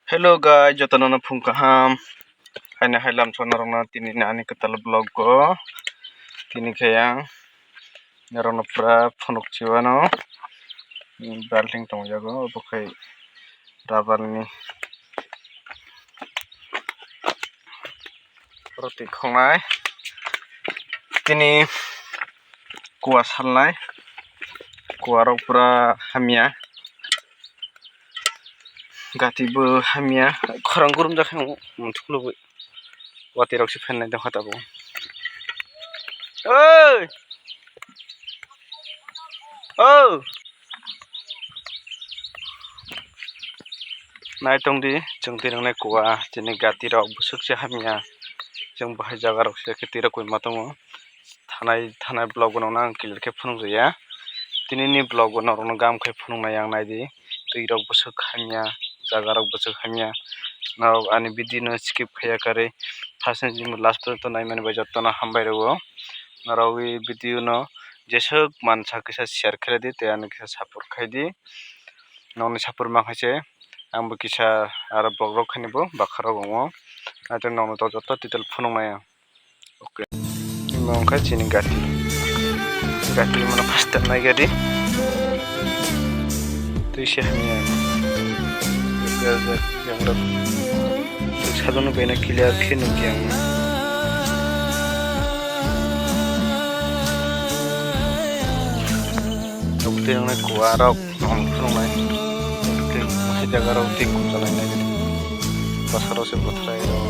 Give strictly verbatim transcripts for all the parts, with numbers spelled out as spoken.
Hello guys, jotono no phung kaham. Haino hai lamso norokno tini ani kwtal vlog o. Tini khe ang norokno pura phunuk chiwano. Balting tongjago, obo khai rubber ni roti khongnai. Tini kuwa salnai, kuwa rok pura hamya, gati bo hamya, khorang gurumjak khe muthukluwi watwi rok se phenai dongkha tabuk. Oi! O! Nai tongdi, chwng twi rwngnai kuwa, chini gati rok bwswk se hamya, chwng bahai jaga rok se khe twi rok ma tongo. Thanai, thanai vlog o nokno ang clear khe phunuk ya. Tini ni vlog o norok no gam khai phunuk nai ang, naidi twi rok bwswk hamya, jaga rok bwswk hamya. Norok ani video no skip khaiya karwi first ni last porjonto naimani bai jotono hambai rwo. Norok o video no jeswk mansa kisa share khlai di tei ani kisa support khai di. Nokni support mankha se ang bo kisa aro vlog rok khaini bo bakha rok wngo. Naitong nokno joto detail phunuk nai ang. Okay. Imo wngkha chini gati. Gati mano first time nai gari. Twi se hamya. Yang dok. Sadono bena clear khe nukya ang. Tabuk twi nangnai kuwa rok. Ang phunuknai. Tei hai jaga rok tei kuchalainai. Bwsarok se bwthrai rok.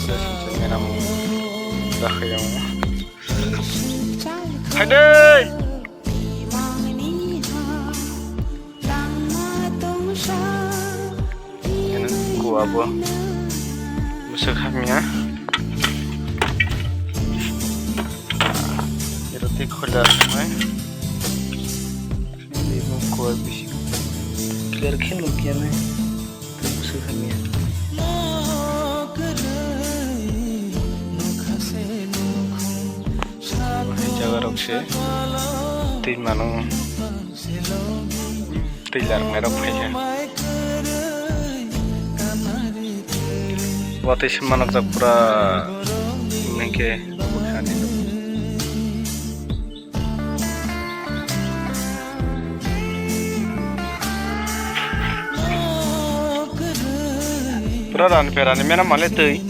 Pura singsa mera mo. Dakhai ang. Haidai! Eno kuwa bo bwswk hamya. Ero tei khoila rwknai. Tei bo kuwa bisi clear khe nukya nai. Bwswk hamya. Hai jaga rok se twi mano. Twi larwknai rok phaikha. Watwi se manukjak pura hwnkhe. Pura rani pherani mena male twi.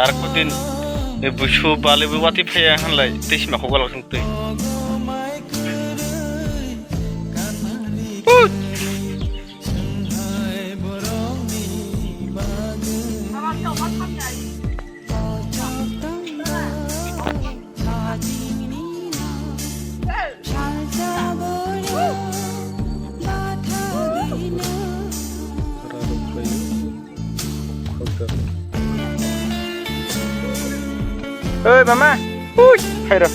Ar kudin e busu bale bo watwi phaiya hanlai tei sima kok galak song twi. Put! Oi, mama. Ui, hai ro.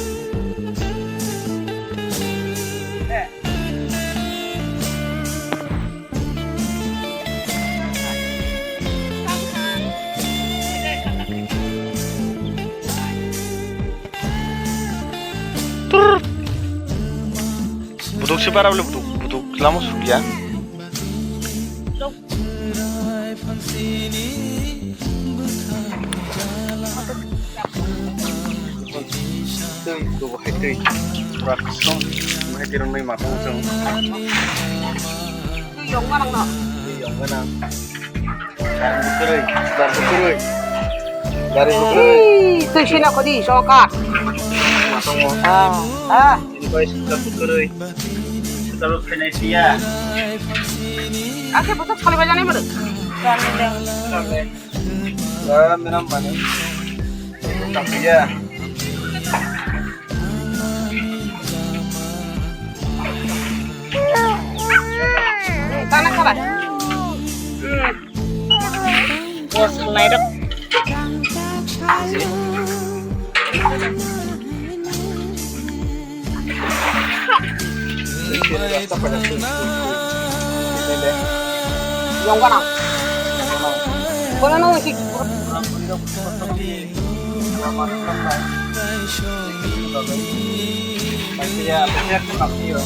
Buduk se bara bole buduk, buduk lama sugya. Twi, twi, twi. Pura kosong. Bahai tirong nai matang chwng. Twi yong ganang no. Twi yong ganang. Gari bukurui, gari bukurui. Gari bukurui. Twi sina kodi, sokat. Matang mo. Ah, ah. Ini koi suka bukurui. Suka lu kena sia. Ake bosok soli bajani madu. Kami deh. Kami. Wah, minum mana? Tapi ya. Tana kara. Bos nairok. Yong ganang. Kono no si. Iya, bener tuh, Pak, iya.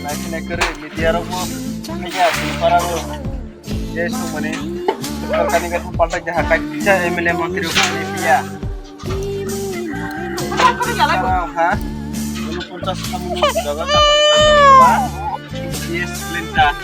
Naik, naik, keren, media rokok. Iya, para rokok. Yes, tuh, mana? Kalau kami kan paltak jahat, tak bisa M L A mantri rokok, iya. Sekarang, ha? Dulu puntas kamu jaga sama. Yes, Linda.